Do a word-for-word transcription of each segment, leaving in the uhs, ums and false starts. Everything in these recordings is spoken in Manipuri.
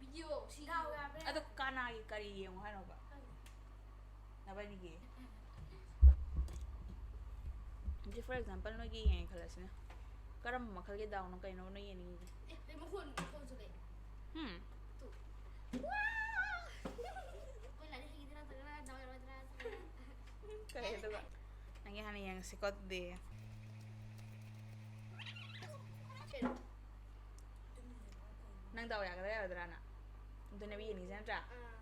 ꯚꯤꯗꯤꯑꯣ ꯁꯤ ꯗꯥꯎ ꯌꯥꯕ꯭ꯔꯥ? ꯑꯗꯣ ꯀꯅꯥꯒꯤ ꯀꯔꯤ ꯌꯦꯡꯉꯣ ꯍꯥꯏꯅꯣꯕ? ꯅꯕꯥꯅꯤꯒꯤ? ꯍꯧꯖꯤꯛ, for example, ꯅꯣꯏꯒꯤ ꯌꯦꯡꯉꯦ ꯈꯜꯂꯁꯤꯅꯦ꯫ ꯀꯔꯝꯕ ꯃꯈꯜꯒꯤ ꯗꯥꯎꯅꯣ ꯀꯩꯅꯣ ꯅꯣꯏ ꯌꯦꯡꯅꯤꯡꯉꯤꯁꯦ? ꯑꯦ, ꯑꯦ, ꯃꯈꯣꯟ, ꯃꯈꯣꯟꯁꯨ ꯂꯩ꯫ ꯍꯨꯝ? ꯇꯨ꯫ ꯋꯥ! ꯑꯩꯈꯣꯏ ꯂꯥꯏꯔꯤꯛ ꯍꯩꯒꯗ꯭ꯔꯥ ꯅꯠꯇ꯭ꯔꯒꯅ ꯗꯥꯎ ꯌꯥꯔꯣꯏꯗ꯭ꯔꯥ? ꯀꯩ ꯑꯗꯨꯒ? ꯅꯪꯒꯤ ꯍꯥꯟꯅ ꯌꯦꯡꯉꯁꯤꯀꯣ ꯑꯗꯨꯗꯤ꯫ ꯀꯩꯅꯣ? ꯅꯪ ꯗꯥꯎ ꯌꯥꯒꯗ꯭ꯔꯥ ꯌꯥꯔꯣꯏꯗ꯭ꯔꯥꯅ? ꯑꯗꯨꯅꯦꯕ ꯌꯦꯡꯉꯤꯁꯦ ꯅꯠꯇ꯭ꯔꯥ? ꯑꯥ꯫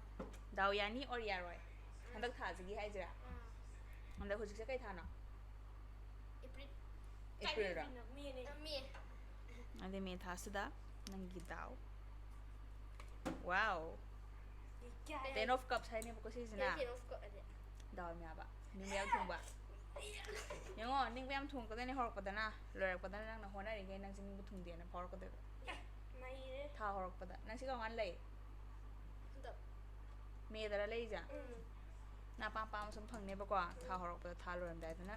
ꯗꯥꯎ ꯌꯥꯅꯤ or ꯌꯥꯔꯣꯏ? ꯑꯥ꯫ ꯍꯟꯗꯛ ꯊꯥꯁꯤꯒꯤ ꯍꯥꯏꯁꯤꯔꯥ? ꯑꯥ꯫ ꯍꯟꯗꯛ ꯍꯧꯖꯤꯛꯁꯦ ꯀꯩ ꯊꯥꯅꯣ? ꯑꯦꯄ꯭ꯔꯤꯜ꯫ ꯑꯦꯄ꯭ꯔꯤꯜꯔꯣ? ꯀꯔꯤꯅꯣ? ꯃꯦꯅꯦ꯫ ꯑꯥ, ꯃꯦ꯫ ꯑꯗꯩ ꯃꯦ ꯊꯥꯁꯤꯗ ꯅꯪꯒꯤ ꯗꯥꯎ꯫ Wow꯫ ꯀꯌꯥ? Ten of Cups ꯍꯥꯏꯅꯦꯕꯀꯣ ꯁꯤꯁꯤꯅ꯫ Ten of Cups ꯍꯥꯏꯗꯤ? ꯗꯥꯎ ꯌꯥꯝ ꯌꯥꯕ꯫ ꯅꯤꯡꯕ ꯌꯥꯝ ꯊꯨꯡꯕ꯫ ꯌꯦꯡꯉꯣ, ꯅꯤꯡꯕ ꯌꯥꯝ ꯊꯨꯡꯉꯛꯀꯗꯣꯏꯅꯦ ꯍꯧꯔꯛꯄꯗꯅ꯫ ꯂꯣꯏꯔꯛꯄꯗꯅ ꯅꯪꯅ ꯍꯣꯠꯅꯔꯤꯈꯩ ꯅꯪꯁꯦ ꯅꯤꯡꯕ ꯊꯨꯡꯗꯦꯅ ꯐꯥꯎꯔꯛꯀꯗꯣꯏꯕ꯫ ꯅꯩꯔꯦ꯫ ꯊꯥ ꯍꯧꯔꯛꯄꯗ꯫ ꯅꯪꯁꯤ ꯀꯔꯝ ꯀꯥꯟ ꯂꯩ? ꯍꯟꯗꯛ꯫ ꯃꯦꯗꯔ ꯂꯩꯔꯤꯁꯦ? ꯎꯝ꯫ ꯅꯪ ꯑꯄꯥꯝ ꯑꯄꯥꯝꯕ ꯁꯨꯝ ꯐꯪꯅꯦꯕꯀꯣ꯫ ꯊꯥ ꯎꯝ꯫ ꯍꯧꯔꯛꯄꯗ, ꯊꯥ ꯂꯣꯏꯔꯝꯗꯥꯏꯗꯅ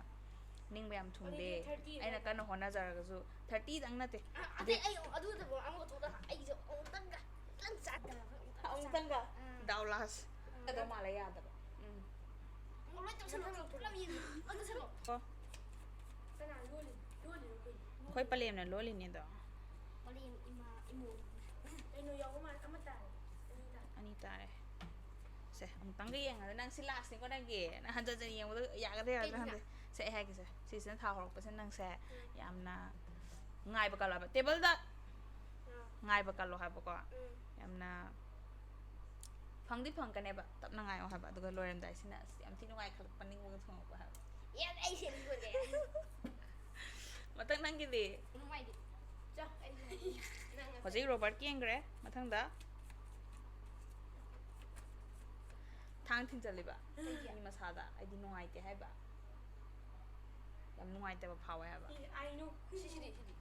ꯅꯤꯡꯕ ꯌꯥꯝ ꯊꯨꯡꯗꯦ꯫ ꯑꯗꯨꯗꯤ thirty ꯑꯩꯅ ꯅꯠꯇ꯭ꯔꯣ? ꯀꯟꯅ ꯍꯣꯠꯅꯖꯔꯒꯁꯨ, thirty ꯗꯪ ꯅꯠꯇꯦ꯫ ꯑ, ꯑꯇꯩ ꯑꯗꯨ ꯑꯩ ꯑꯗꯨꯗꯕꯨ ꯑꯃꯨꯛ ꯊꯣꯛꯂꯛ-, ꯑꯩꯁꯨ ꯑꯃꯨꯛꯇꯪꯒ ꯈꯤꯇꯪ ꯆꯥꯗꯕ ꯑꯃꯨꯛꯇꯪ ꯑꯃꯨꯛꯇꯪꯒ ꯆꯥ-, ꯑꯥ꯫ ꯗꯥꯎ ꯂꯥꯁ꯫ ꯑꯥ꯫ ꯑꯗꯣ ꯃꯥꯜꯂꯦ ꯌꯥꯗꯕ꯫ ꯎꯝ꯫ ꯑꯃꯨꯛ ꯂꯣꯏ ꯇꯧꯁꯜꯂꯣ, ꯄꯨꯂꯞ ꯌꯦꯡꯉꯣ꯫ ꯂꯣꯏ ꯇꯧꯁꯜꯂꯣ꯫ ꯑꯣ꯫ ꯀꯅꯥ ꯂꯣꯜꯂꯤ? ꯂꯣꯜꯂꯤꯔꯣ ꯀꯩꯅꯣ? ꯑꯩꯈꯣꯏ ꯄꯂꯦꯝꯅ ꯂꯣꯜꯂꯤꯅꯦ ꯑꯗꯣ꯫ ꯄꯂꯦꯝ ꯏꯃꯥ ꯏꯃꯣ꯫ ꯀꯩꯅꯣ ꯌꯥꯎꯕ ꯃꯥꯜꯂꯦ, ꯑꯃ ꯇꯥꯔꯦ꯫ ꯑꯅꯤ ꯇꯥꯔꯦ꯫ ꯑꯅꯤ ꯇꯥꯔꯦ꯫ ꯁꯦ, ꯑꯃꯨꯛꯇꯪꯒ ꯌꯦꯡꯉꯗ ꯅꯪ ꯁꯤ ꯂꯥꯁꯅꯤꯀꯣ ꯅꯪꯒꯤ꯫ ꯅꯪ ꯍꯟꯖꯟ ꯍꯟꯖꯟ ꯌꯦꯡꯕꯗꯣ ꯌꯥꯒꯗ꯭ꯔꯥ ꯌꯥꯒꯗ꯭ꯔꯥ ꯀꯩꯒꯤꯅꯣ? ꯈꯪꯗꯦ꯫ ꯁꯦ, ꯑꯩ ꯍꯥꯏꯒꯦꯁꯦ꯫ ꯁꯤꯁꯤꯅ ꯊꯥ ꯍꯧꯔꯛꯄꯁꯦ ꯅꯪꯁꯦ ꯎꯝ꯫ ꯌꯥꯝꯅ ꯉꯥꯏꯕ ꯀꯜꯂꯣ ꯍꯥꯏꯕ꯫ ꯇꯦꯕꯜꯗ ꯑꯥ꯫ ꯉꯥꯏꯕ ꯀꯜꯂꯣ ꯍꯥꯏꯕꯀꯣ꯫ ꯎꯝ꯫ ꯌꯥꯝꯅ ꯐꯪꯗꯤ ꯐꯪꯒꯅꯦꯕ, ꯇꯞꯅ ꯉꯥꯏꯌꯣ ꯍꯥꯏꯕ꯫ ꯑꯗꯨꯒ ꯂꯣꯏꯔꯝꯗꯥꯏꯁꯤꯅ ꯑꯁ ꯌꯥꯝ ꯊꯤ ꯅꯨꯡꯉꯥꯏ ꯈꯜꯂꯛꯄ ꯅꯤꯡꯕꯒ ꯊꯨꯡꯉꯛꯄ ꯍꯥꯏꯕ꯫ ꯌꯥꯔꯦ, ꯑꯩ ꯁꯦꯝꯕꯤꯕꯅꯦ꯫ ꯃꯊꯪ ꯅꯪꯒꯤꯗꯤ? ꯅꯨꯡꯉꯥꯏꯗꯤ꯫ ꯆꯣ, ꯑꯩ ꯅꯪ ꯍꯧꯖꯤꯛ ꯔꯣꯕꯥꯔꯠꯀꯤ ꯌꯦꯡꯈ꯭ꯔꯦ꯫ ꯃꯊꯪꯗ ꯊꯥꯡ ꯊꯤꯟꯖꯜꯂꯤꯕ꯫ ꯀꯩꯒꯤ? ꯃꯤ ꯃꯁꯥꯗ꯫ ꯑꯩꯗꯤ ꯅꯨꯡꯉꯥꯏꯇꯦ ꯍꯥꯏꯕ꯫ ꯌꯥꯝ ꯅꯨꯡꯉꯥꯏꯇꯕ ꯐꯥꯎꯋꯦ ꯍꯥꯏꯕ꯫ ꯑꯦ, ꯑꯩꯅꯣ꯫ ꯁꯤꯁꯤꯗꯤ, ꯁꯤꯗꯤ꯫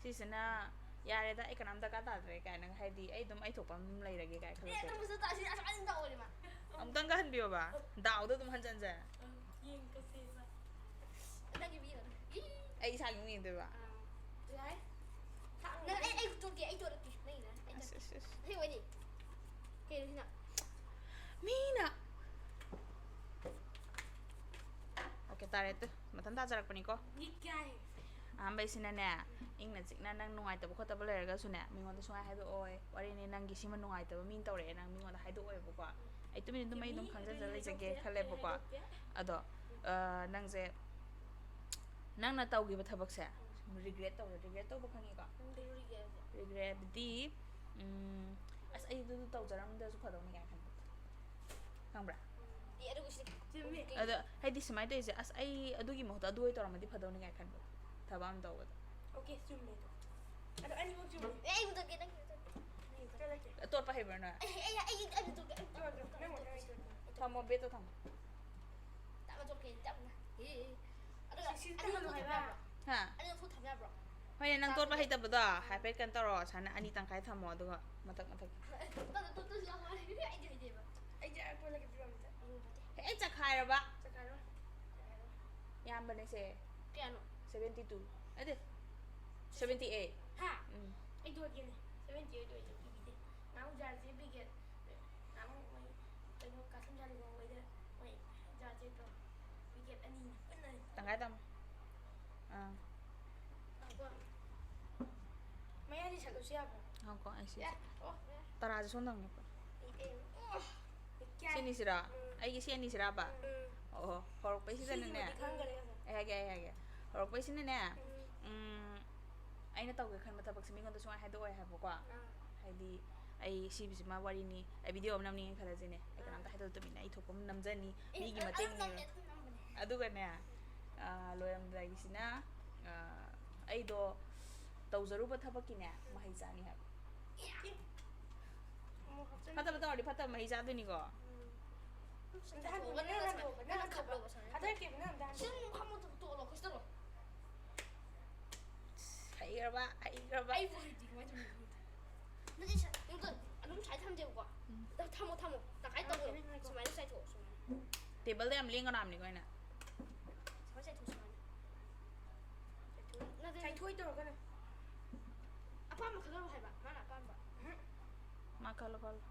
ꯁꯤꯁꯤꯅ, "ꯌꯥꯔꯦꯗ, ꯑꯩ ꯀꯅꯥꯝ ꯗꯔꯀꯥꯔ ꯇꯥꯗ꯭ꯔꯦ" ꯀꯥꯏꯅ ꯍꯥꯏꯗꯤ, "ꯑꯩ ꯑꯗꯨꯝ ꯑꯩ ꯊꯣꯛꯄ ꯑꯗꯨꯝ ꯂꯩꯔꯒꯦ" ꯀꯥꯏꯅ ꯑꯦ, ꯈꯜꯂꯛꯇꯣꯏꯕ꯫ ꯑꯗꯨꯝ ꯐꯖꯅ ꯇꯥ-, ꯁꯤ ꯑꯁꯨꯃꯥꯏꯅ ꯑꯗꯨꯝ ꯇꯧꯕꯅꯦ ꯃꯥ꯫ ꯑꯃꯨꯛꯇꯪꯒ ꯍꯟꯕꯤꯌꯣꯕ꯫ ꯗꯥꯎꯗꯣ ꯑꯗꯨꯝ ꯍꯟꯖꯟꯖꯦ꯫ ꯑꯪ, ꯌꯦꯡꯉꯛꯀꯁꯦꯕ꯫ ꯅꯪꯒꯤ ꯄꯤꯔꯣ꯫ ꯏ! ꯑꯩ ꯏꯁꯥꯒꯤ ꯑꯃꯨꯛ ꯌꯦꯡꯗꯣꯏꯕ꯫ ꯑꯥ, ꯌꯥꯏ꯫ ꯅꯪ, ꯑꯩ, ꯑꯩ ꯇꯣꯛꯀꯦ, ꯑꯩ ꯇꯣꯛꯂꯛꯀꯦ꯫ ꯅꯪꯒꯤꯗ ꯑꯩ ꯑꯁ, ꯇꯣꯛꯂꯛꯀꯦ꯫ ꯑꯁ, ꯑꯁ꯫ ꯑꯁꯦꯡꯕꯩꯅꯦ꯫ ꯇꯥꯔꯦ ꯇꯨ, ꯃꯊꯟ ꯇꯥꯖꯔꯛꯄꯅꯤꯀꯣ꯫ ये क्या है? ꯑꯍꯥꯟꯕꯩꯁꯤꯅꯅꯦ, ꯏꯪꯅ ꯆꯤꯛꯅ ꯅꯪ ꯅꯨꯡꯉꯥꯏꯇꯕ ꯈꯣꯠꯇꯕ ꯂꯩꯔꯒꯁꯨꯅꯦ, ꯃꯤꯉꯣꯟꯗ ꯁꯨꯡꯍꯥꯏ ꯍꯥꯏꯗꯣꯛꯑꯣꯏ꯫ ꯋꯥꯔꯤꯅꯤ, ꯅꯪꯒꯤ ꯁꯤꯃ ꯅꯨꯡꯉꯥꯏꯇꯕ ꯃꯤꯅ ꯇꯧꯔꯛꯑꯦ, ꯅꯪ ꯃꯤꯉꯣꯟꯗ ꯍꯥꯏꯗꯣꯛꯑꯣꯏꯕꯀꯣ꯫ ꯑꯩ ꯇꯨꯃꯤꯟ ꯑꯗꯨꯝ ꯑꯩ ꯑꯗꯨꯝ ꯈꯪꯖꯜꯂ ꯂꯩꯖꯒꯦ ꯈꯜꯂꯦꯕꯀꯣ꯫ ꯑꯗꯣ ꯅꯪꯁꯦ, ꯅꯪꯅ ꯇꯧꯈꯤꯕ ꯊꯕꯛꯁꯦ ꯔꯤꯒ꯭ꯔꯦꯠ ꯇꯧꯔꯦ꯫ ꯔꯤꯒ꯭ꯔꯦꯠ ꯇꯧꯕ ꯈꯪꯉꯤꯀꯣ? ꯈꯪꯗꯦ꯫ ꯔꯤꯒ꯭ꯔꯦꯠ ꯍꯥꯏꯕꯗꯤ, ꯎꯝ, ꯑꯁ, ꯑꯩ ꯑꯗꯨꯗꯨ ꯇꯧꯖꯔꯝꯗꯁꯨ ꯐꯗꯧꯅꯤ ꯀꯥꯏꯅ ꯈꯟꯕꯗꯣ꯫ ꯈꯪꯕ꯭ꯔꯥ? ꯑꯦ, ꯑꯗꯨꯒ ꯁꯤ ꯆꯨꯝꯃꯦ꯫ ꯑꯗꯣ ꯍꯥꯏꯗꯤ ꯁꯨꯃꯥꯏꯅ ꯇꯧꯔꯤꯁꯦ, ꯑꯁ, ꯑꯩ ꯑꯗꯨꯒꯤ ꯃꯍꯨꯠꯇ ꯑꯗꯨ ꯑꯣꯏ ꯇꯧꯔꯝꯃꯗꯤ ꯐꯗꯧꯅꯤ ꯀꯥꯏꯅ ꯈꯟꯕ ꯊꯕꯛ ꯑꯃ ꯇꯧꯕꯗ꯫ ꯑꯣꯀꯦ, ꯆꯨꯝꯃꯦ ꯑꯗꯣ꯫ ꯑꯗꯣ ꯑꯅꯤꯃꯛ ꯆꯨꯝꯃꯦ꯫ ꯑꯦ, ꯑꯩ ꯃꯨꯊꯠꯀꯦ, ꯅꯪꯒꯤ ꯃꯨꯊꯠꯀꯦ꯫ ꯆꯠꯂꯒꯦ꯫ ꯇꯣꯠꯄ ꯍꯩꯕ꯭ꯔꯥ ꯅꯣꯏ? ꯑꯩ ꯑꯩ ꯑꯩ ꯑꯩ ꯃꯨꯊꯠꯀꯦ꯫ ꯑꯩ ꯇꯣꯠꯂꯣ, ꯅꯪ ꯑꯣꯏꯅ ꯑꯩ ꯇꯣꯠꯂꯣ꯫ ꯊꯝꯃꯣ, ꯕꯦꯠꯇ ꯊꯝꯃꯣ꯫ ꯇꯞꯅ ꯇꯣꯠꯀꯦ, ꯇꯞꯅ꯫ ꯑꯦ, ꯑꯦ꯫ ꯑꯗꯨꯒ ꯁꯤ ꯑꯅꯤ ꯇꯞꯅ ꯂꯧꯊꯣꯛ ꯍꯥꯏꯕ꯫ ꯊꯝ ꯌꯥꯕ꯭ꯔꯣ? ꯍꯥ? ꯑꯅꯤ ꯂꯧꯊꯣꯛ ꯊꯝ ꯌꯥꯕ꯭ꯔꯣ? ꯍꯣꯏꯅꯦ, ꯅꯪ ꯇꯣꯠꯄ ꯍꯩꯇꯕꯗꯣ ꯍꯥꯏꯐꯦꯠ ꯀꯩꯅꯣ ꯇꯧꯔꯣ, ꯁꯨꯃꯥꯏꯅ ꯑꯅꯤ ꯇꯪꯈꯥꯏ ꯊꯝꯃꯣ, ꯑꯗꯨꯒ ꯃꯊꯛ ꯃꯊꯛ꯫ ꯇꯞꯅ ꯇꯣꯠꯇꯁꯨ ꯌꯥꯎ ꯃꯥꯜꯂꯦ꯫ ꯑꯩꯗꯤ ꯍꯩꯇꯦꯕ꯫ ꯑꯩꯗꯤ ꯑꯩ ꯄꯣꯠꯂꯒꯦ ꯐꯤꯕꯝꯗ꯫ ꯎꯝ, ꯐꯠꯇꯦ꯫ ꯍꯦꯛ ꯆꯈꯥꯏꯔꯕ꯫ ꯆꯠꯈ꯭ꯔꯣ꯫ ꯌꯥꯝꯕꯅꯦꯁꯦ꯫ ꯀꯌꯥꯅꯣ? Seventy two. ꯅꯠꯇꯦ, ꯁꯚꯦꯟꯇꯤ ꯑꯩꯠ꯫ ꯍꯥ? ꯎꯝ꯫ ꯑꯩ ꯇꯣꯠꯀꯦꯅꯦ꯫ ꯁꯚꯦꯟꯇꯤ ꯑꯩꯠ ꯑꯣꯏꯗꯤ ꯄꯤꯕꯤꯗꯦ꯫ ꯅꯍꯥꯟꯃꯨꯛ ꯖꯥꯔꯁꯦ ꯄꯤꯒꯦ꯫ ꯅꯍꯥꯟꯃꯨꯛ ꯃꯣꯏ ꯀꯩꯅꯣ ꯀꯥꯁꯝ ꯁꯥꯂꯤꯒꯣꯡ ꯍꯣꯏꯗ ꯃꯣꯏ ꯖꯥꯔꯁꯦ ꯇꯧ꯫ ꯄꯤꯀꯦꯠ ꯑꯅꯤ ꯄꯨꯟꯅ꯫ ꯇꯪꯈꯥꯏ ꯊꯝꯃꯣ꯫ ꯑꯥ꯫ ꯉꯥꯏꯈꯣ꯫ ꯃꯌꯥꯏꯗꯤ ꯁꯠꯂꯁꯨ ꯌꯥꯕ꯭ꯔꯣ? ꯉꯥꯏꯈꯣꯀꯣ, ꯑꯩ ꯁꯤ ꯌꯥ-, ꯑꯣ꯫ ꯇꯔꯥꯁꯦ ꯁꯣꯝꯗ ꯍꯪꯉꯛꯄ꯫ ꯑꯦ, ꯑꯦ, ꯑꯣ꯫ ꯀꯌꯥ? ꯁꯤ ꯑꯅꯤꯁꯤꯔꯥ? ꯎꯝ꯫ ꯑꯩꯒꯤ ꯁꯤ ꯑꯅꯤꯁꯤꯔꯥꯕ? ꯎꯝ꯫ ꯑꯣ, ꯑꯣ, ꯍꯧꯔꯛꯄꯩꯁꯤꯗꯅꯅꯦ꯫ ꯁꯤꯒꯤꯕꯨꯗꯤ ꯈꯪꯈ꯭ꯔꯦ ꯉꯁꯥꯏ꯫ ꯑꯩ ꯍꯥꯏꯒꯦ, ꯑꯩ ꯍꯥꯏꯒꯦ꯫ ꯍꯧꯔꯛꯄꯩꯁꯤꯅꯅꯦ, ꯎꯝ꯫ ꯎꯝ, ꯑꯩꯅ ꯇꯧꯒꯦ ꯈꯟꯕ ꯊꯕꯛꯁꯦ ꯃꯤꯉꯣꯟꯗ ꯁꯨꯡꯍꯥꯏ ꯍꯥꯏꯗꯣꯛꯑꯣꯏ ꯍꯥꯏꯕꯀꯣ꯫ ꯑꯥ꯫ ꯍꯥꯏꯗꯤ, ꯑꯩ ꯁꯤꯕꯁꯤꯃ ꯋꯥꯔꯤꯅꯤ, ꯑꯩ ꯚꯤꯗꯤꯑꯣ ꯑꯃ ꯅꯝꯅꯤꯡꯉꯦ ꯈꯜꯂꯁꯤꯅꯦ, ꯑꯩ ꯀꯅꯥꯝꯇ ꯍꯥꯏꯗꯣꯛꯇꯕ ꯇꯨꯃꯤꯟꯅ ꯑꯩ ꯊꯣꯛꯄ ꯑꯃ ꯅꯝꯖꯅꯤ, ꯑꯦ, ꯃꯤꯒꯤ ꯑꯗꯨ ꯃꯇꯦꯡ ꯅꯝꯃꯦ, ꯅꯤꯔꯣꯏ꯫ ꯑꯗꯨ ꯅꯝꯕꯅꯦ꯫ ꯑꯗꯨꯒꯅꯦ, ꯑꯥ, ꯂꯣꯏꯔꯝꯗꯥꯏꯒꯤꯁꯤꯅ, ꯑꯥ, ꯑꯩꯗꯣ ꯇꯧꯖꯔꯨꯕ ꯊꯕꯛꯀꯤꯅꯦ ꯃꯍꯩ ꯆꯥꯅꯤ ꯍꯥꯏꯕ꯫ ꯑꯃꯨꯛ ꯍꯥꯞꯆꯤꯟ-, ꯐꯠꯇꯕ ꯇꯧꯔꯗꯤ ꯐꯠꯇꯕ ꯃꯍꯩ ꯆꯥꯗꯣꯏꯅꯤꯀꯣ꯫ ꯑꯝꯇ ꯍꯟꯗꯣꯛꯑꯣ, ꯅꯪ ꯍꯟꯗꯣꯛꯑꯣ, ꯅꯪ ꯍꯟꯗꯣꯛꯑꯣ, ꯁꯥꯔ꯫ ꯍꯟꯗꯛꯀꯤꯕ ꯅꯪ ꯑꯝꯇ ꯍꯟꯗꯣꯛꯑꯣ꯫ ꯁꯤ ꯑꯗꯨꯝ ꯐꯝꯃꯣ, ꯇꯣꯛꯑꯣ, ꯂꯥꯎ, ꯀꯩꯁꯨ ꯇꯧꯔꯣꯏ꯫ ꯍꯩꯈ꯭ꯔꯕ, ꯍꯩꯈ꯭ꯔꯕ꯫ ꯑꯩꯕꯨ ꯍꯩꯇꯦ, ꯀꯃꯥꯏꯅ ꯇꯧꯅꯤ ꯈꯪꯗꯦ꯫ ꯅꯠꯇꯦ, ꯁꯥꯔ, ꯅꯪꯗꯣ ꯑꯗꯨꯝ ꯁꯨꯃꯥꯏꯅ ꯊꯝꯖꯦꯕꯀꯣ꯫ ꯎꯝ꯫ ꯑꯗꯣ ꯊꯝꯃꯣ, ꯊꯝꯃꯣ, ꯇꯪꯈꯥꯏ ꯉꯥꯏꯈꯣ, ꯇꯧꯔꯣ꯫ ꯉꯥꯏꯈꯣ꯫ ꯁꯨꯃꯥꯏꯅ ꯆꯥꯏꯊꯣꯛꯑꯣ, ꯁꯨꯃꯥꯏꯅ꯫ ꯇꯦꯕꯜꯗ ꯌꯥꯝ ꯂꯦꯡꯒꯅꯣ ꯍꯥꯏꯕꯅꯤꯀꯣ ꯑꯩꯅ꯫ ꯁꯨꯃꯥꯏꯅ ꯆꯥꯏꯊꯣꯛꯑꯣ, ꯁꯨꯃꯥꯏꯅ꯫ ꯅꯠꯇꯦ, ꯆꯥꯏꯊꯣꯛꯑꯣꯏ ꯇꯧꯔꯒꯅ꯫ ꯑꯄꯥꯝꯕ ꯈꯜꯂꯣ ꯍꯥꯏꯕ, ꯃꯥꯅ ꯑꯄꯥꯝꯕ꯫ ꯃꯥ ꯈꯜꯂꯣ, ꯈꯜꯂꯣ꯫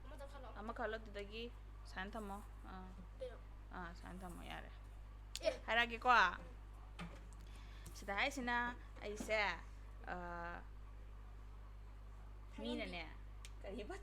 ꯑꯃꯗ ꯈꯜꯂꯣ꯫ ꯑꯃ ꯈꯜꯂꯣ, ꯑꯗꯨꯗꯒꯤ ꯁꯨꯃꯥꯏꯅ ꯊꯝꯃꯣ꯫ ꯑꯥ, ꯀꯩꯅꯣ? ꯑꯥ, ꯁꯨꯃꯥꯏꯅ ꯊꯝꯃꯣ, ꯌꯥꯔꯦ꯫ ꯑꯦ, ꯍꯥꯏꯒꯦꯀꯣ꯫ ꯁꯤꯗ ꯍꯥꯏꯁꯤꯅ ꯑꯩꯁꯦ, ꯑ, ꯃꯤꯅꯅꯦ꯫ ꯀꯔꯤꯕ?